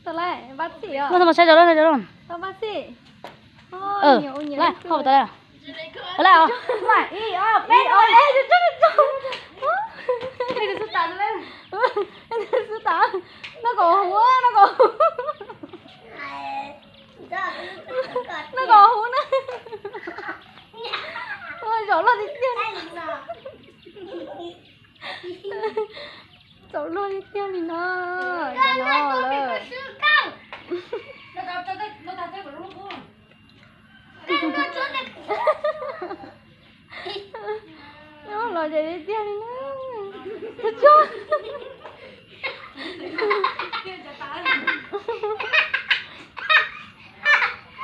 Tau lawm, npaj xim os. Muaj tau mas saib rau lawm, saib rau lawm. Tau npaj xim. Ơ, lawm, hoj tau lawm. Lawm os. Ib, ob, peb, ib, ob, peb. Xub tas, noj kom huv, noj kom huv. Noj kom huv na. Zaum luaj tiag tiag. Txaus luag tiag tiag li no. Zaum no lawm. Los ces tiag tiag li na.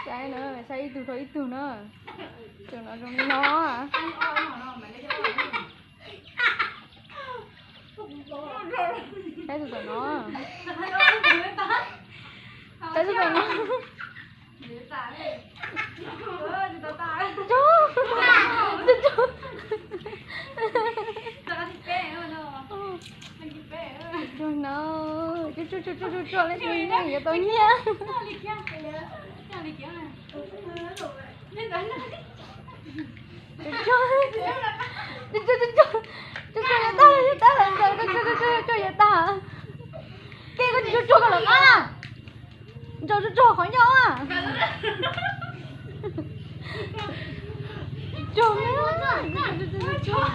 Saib no, saib ib tug rau ib tug na. Tus no zoo li no. Saib tus tom no. Saib tus tom no. Tsuag no, tsuag tsuag tsuag tsuag tsuag, leej twg nyiam yuav tau nyiaj. Tsuag tsuag, tsuag tsuag, tsuag tsuag yuav tag, yuav tag, tsuag tsuag yuav tag. Kej koj tsis tsuag tsuag koj lawm qab na. Ntsaum tsuag tsuag qhov ncauj a. Tsuag, tsuag, tsuag, tsuag.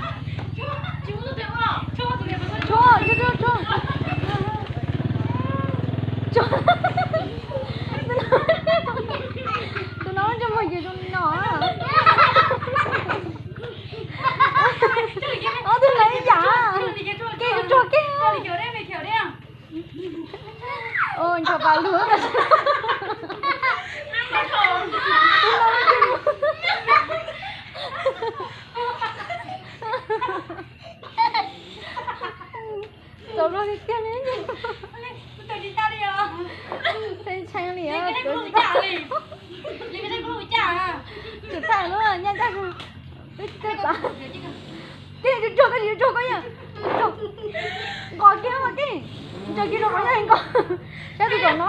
Tus no ntsej muag yws zoo li no. Ob tug ntawd ib yam. Kej tsuag tsuag kej. Ncho pas lug. Txaus luag tiag tiag li. Tshee li. Tsum thaij lub nyaj ncaj. Kej tsuag tsuag koj tsis tsuag koj yeej. Nqos kiag mas kej. Ntsaws kiag rau qhov ncauj nqos. Saib tus tom no.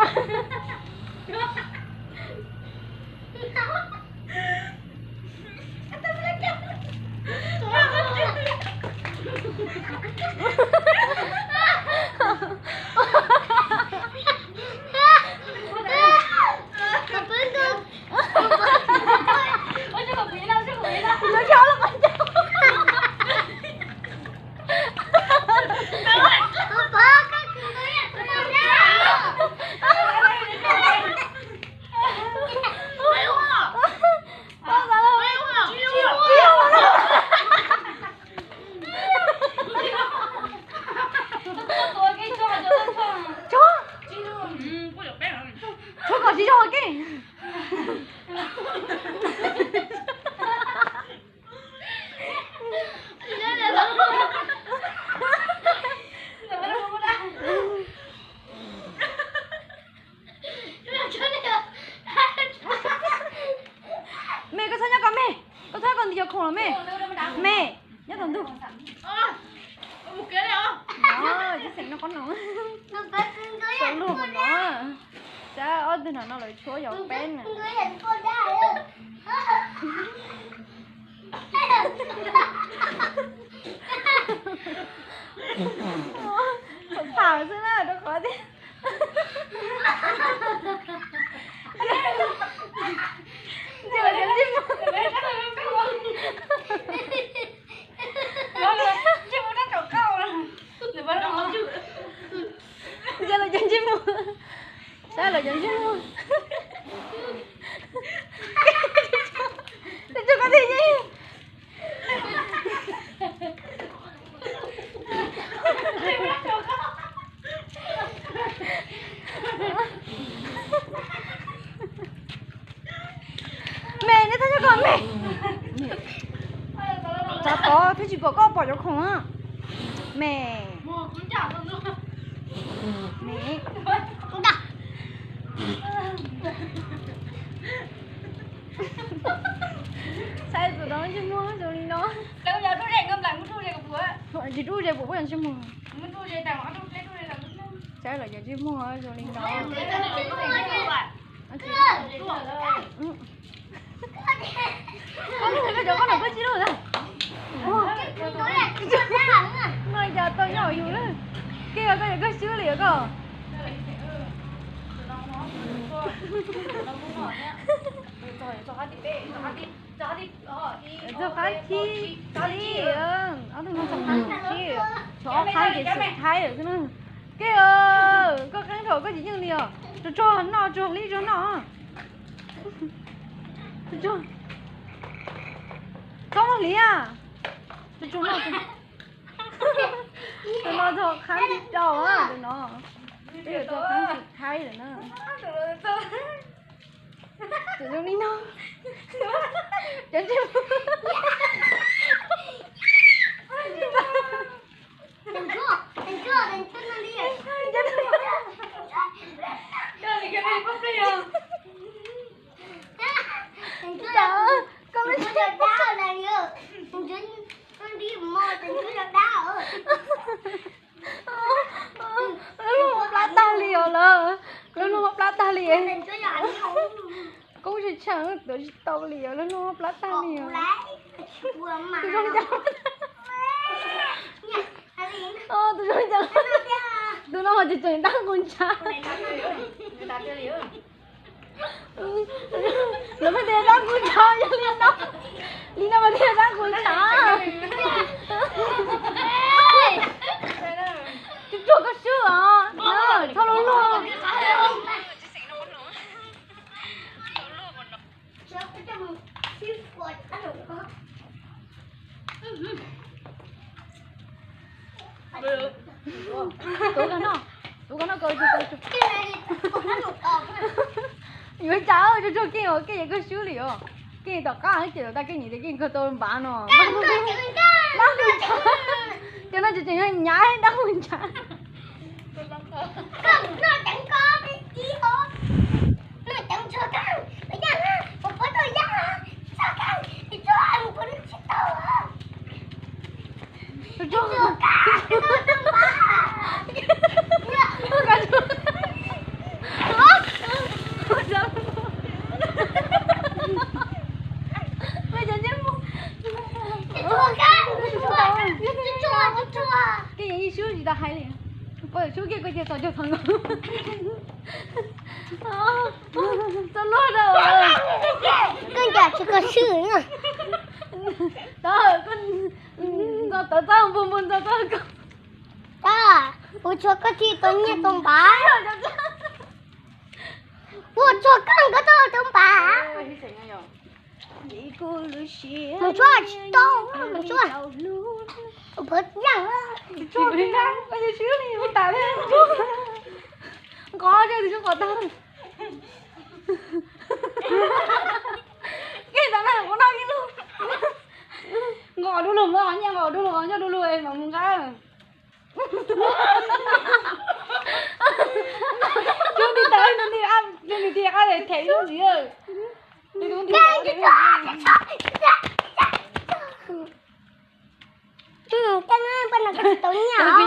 Tshuav kom tsis zoo kej. Me, koj txhob nyob ko me, koj txhob nyob ko nti cov khoom los me. Me, nyob tom ntug. Tsis xeem no qhov no. Txaus luag mus no. Sab ob tug no no lawv tshuab yog peb na. Txhaum tham xwb na rau qhov tias ntsej muag, ntsej muag rab tau qauj. Ntsej los cov ntsej muag, saib los cov ntsej muag. Tsis tsuag koj tiag. Me, neb txhob nyob ko me. Tsov tod thiaj tsis pom koj pom cov khoom. Me, me, saib tus no ntsej muag zoo li no. Tsis rub ze puas puas yog ntsej muag. Saib lawv cov ntsej muag zoo li no. Koj cov koj nram koj sib lug na. No cas tau nyob yus na. Koj koj cov koj sib li koj. Txog qab thib tsib, ob tug no txog qab thib tsib, tshuav ob qab ces xus thaib lawm xwb na. Kej, koj qeeb dhau koj tsis yeej li os. Tsuag tsuag noj, tsuag hliv tsuag noj. Txhob muab hliv. Tsuag tsuag noj. Tus no txog qab thib rau, tus no. Peb yuav txog qab xus thaib lawm na. Txawm zoo li no. Cov ntsej muag. Lub hlub plab tag li os lawm. Lub hlub plab tag li. Koob tshee tshee tuav tsis tau li os, lub hlub plab tag li os. Tus zoo li cas? Tus zoo li cas? Tus no mas tseem tseem dab qus ntshav. Lawv pheej tias dab qus ntshav yog li no. Li no mas thiaj dab qus ntshav. Tsuag tsuag koj swb os, txhob luag luag. Tuav koj noj, tuav koj noj koj tsuag. Yuav cas tsuag tsuag kej os, kej yog koj swb li os. Kej tom qab ces tom tag kej nim tias kej kawg tau npav no. Dab qus ntshav, cov no tseem tseem yog nyav dab qus ntshav. Koj yeej ib swb tsis tau hais li. Poj yawm swb kiag koj cia txog cog txog nkaus. Txog luag rau. Koj ncaim tsis koj swb na. Txog tawv txog npug npug ntxog txog koj. Ua tsuag koj thiaj tau nyiaj tau npav. Ua tsuag koj nkawd tau tau npav. Mus tsuag tsis tau, mus tsuag. Nqos tsuag tus qos tag. Kej tas na kuv noj ib lub. Nqos du lug, nqos nyiaj nqos du lug, nyob du lug mas mus nqa. Cov nti tas, cov nti ab, cov nti tiag qab them ib lub ntxiv. Koj no koj tsis tau nyiaj os.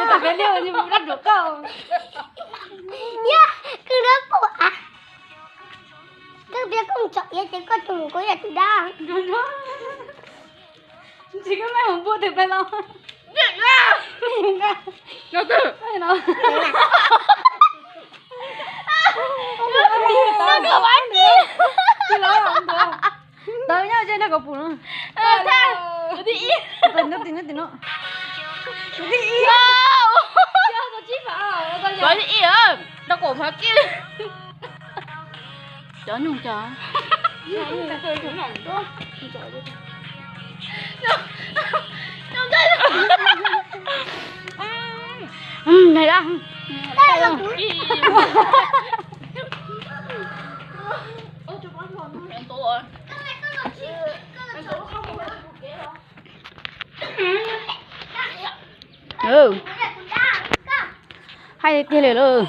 Yog koj dab pum av, koj piav koj mus tsom iav ces koj tsis mus kuv yog tus dab. Tsis koj mej hauv npua twg pais los. Tawv nyob ze nrog kom pum no. Tim no, tim no. Tim no. Tim no. Cov nyuj cov. Hm, này đó. Ừ. Hais tiag li lawm.